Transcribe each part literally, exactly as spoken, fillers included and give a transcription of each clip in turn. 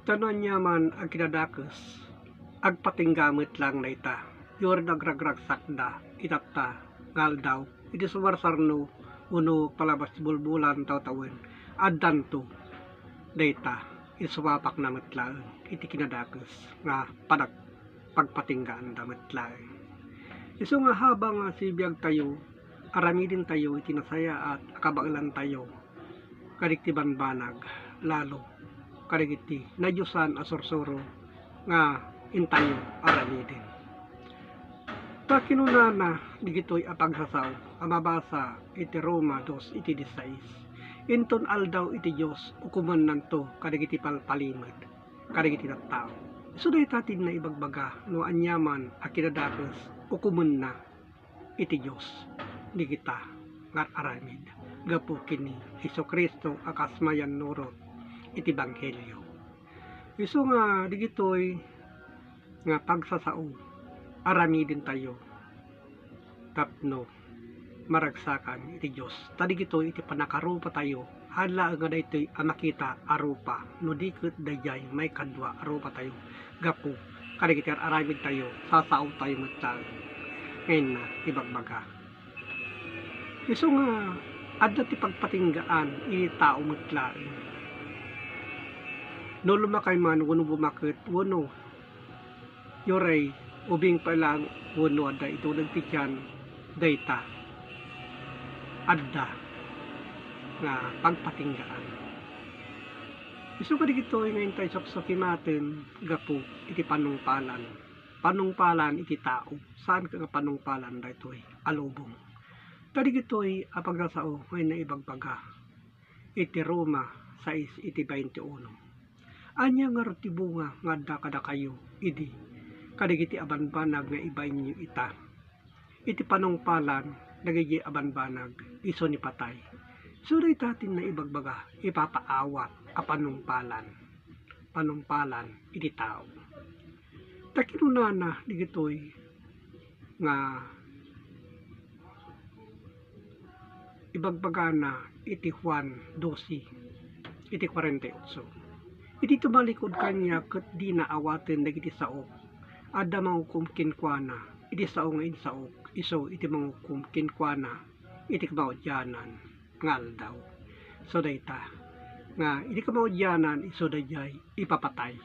Ta no aniaman a kinadakes, agpatingga met laeng dayta. Uray no agragragsakda itatta nga aldaw, iti sumarsarno wenno palabas ti bulbulan tawtawen, addanto dayta iti sumapakna met laeng iti kinadakes nga panak-, pagpatinggaanda met laeng. Isu nga habang nga sibiagtayo, aramidentayo iti nasayaat a kabaelantayo kadagiti banbanag, lalo kadagiti nadiosan a sursuro nga intayo aramiden. Ta kinunana dagitoy a pagsasao a mabasa iti Roma dos iti disisais, "Inton aldaw iti Dios, ukomennanto kadagiti palpalimed kadagiti tattao." Isu dayta ti naibagbaga no aniaman a kinadakes, ukomenna iti Dios dagita nga ar-aramid gapu ken ni Jesu-Cristo a kas mayannurot iti ebanghelio. Isu nga dagitoy nga pagsasao, aramidentayo tapno maragsakan iti Dios. Ta dagitoy iti pannakarupatayo, haan laeng nga daytoy a makita a rupa, no di ket daydiay maikadua a rupatayo gapu kadagiti ar-aramidtayo, sasaotayo met laeng. Ngayon na, ibagbaga. Isu nga adda ti pagpatinggaan iti tao met laeng. No lumakay man wenno bumaket wenno uray ubing pay laeng wenno adda itudog ti tiyan, dayta adda nga pagpatinggaan. Isu kadagitoy nga intay suksukimaten gapu iti panungpalan. Panungpalan iti tao. Saan nga panungpalan daytoy a lubong. Ta dagitoy a pagsasao nga naibagbaga iti Roma sais iti bainte uno. Ania ngarud ti bunga nga adda kadakayo idi kadagiti a banbanag nga ibainyo ita? Iti panungpalan dagiti a banbanag isu ni patay. Isu dayta ti naibagbaga, ipapaawat a panungpalan, panungpalan iti tao. Ta kinunana dagitoy nga ibagbagana iti Juan doce, iti kuarenta y otso, "Idi tumalikod kaniak ket dina awaten dagiti saok, adda mangukom kenkuana, iti sao nga insaok, isu iti mangukom kenkuana iti kamaudianan nga aldaw." So dayta nga iti kamaudianan, isu daydiay ipapatay.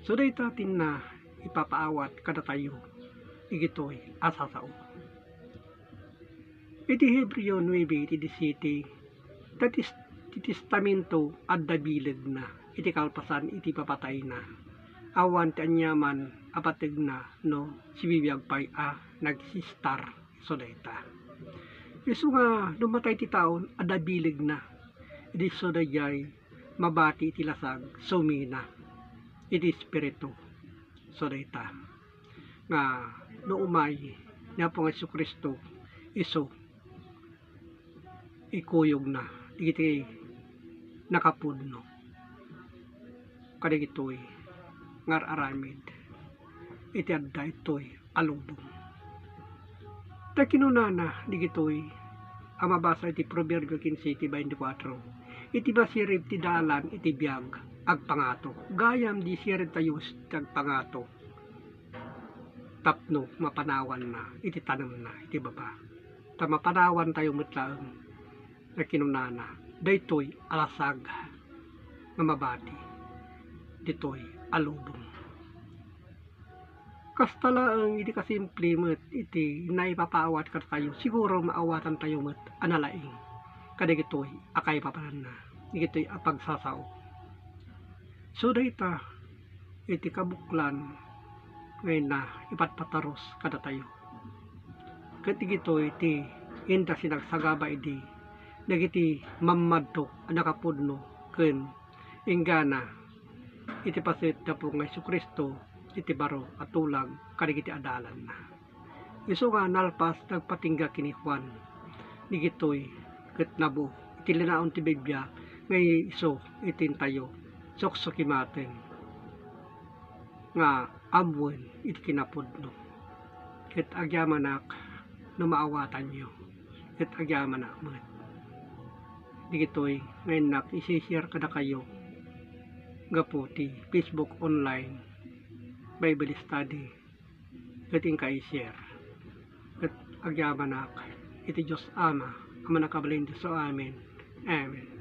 So dayta ti na ipapaawat kadatayo dagitoy a sasao. Iti Hebreo nuebe iti disisiete, ta tis-, ti testamento adda bilegna iti kalpasan iti papatayna. Awan ti aniaman a pategna no sibibiag pay a nagsistar. So dayta. Isu nga no matay ti tao, adda bilegna. Idi so daydiay mabati iti lasag, sumina iti espiritu. So dayta. Nga no umay ni Apo nga Jesu-Cristo, isu ikuyogna iti nakapudno kadagitoy nga ar-aramid iti adda itoy a lubong. Ta kinunana digitoy a mabasa iti Proverbio quince iti veinticuatro, "Iti masirib ti dalan iti biag, agpangato." Gayam di sirib tayo ti agpangato tapno mapanawanna iti tanemna iti baba. Ta mapanawan tayo met laeng nga kinunana, daytoy a lasag nga mabati ditoy a lubong. Kasta laeng iti kasimple met iti naipapaawat kadatayo, siguro maawatantayo met a nalaing kadagitoy a kaipapananna, dagitoy a pagsasao. So dayta iti kabuklan nga inna ipatpatarus kadatayo. Ket digitoy ti inda sinagsagaba idi dagiti mammadto a nakapudno ken inggana iti paset ti Apo nga Jesu-Cristo iti baro a tulag kadagiti adalanna. Isu nga nalpas nagpatingga ken ni Juan digitoy ket nabu iti linaon ti Biblia nga isu iti intayo suksukimaten nga ammoen iti kinapudno. Ket agyamanak no maawatanyo, ket agyamanak met. Digitoy nga innak isi-share kadakayo gapu ti Facebook online Bible study ket inka i-share. Ket agyamanak iti Dios Ama a mannakabalin idiay amin. Amen.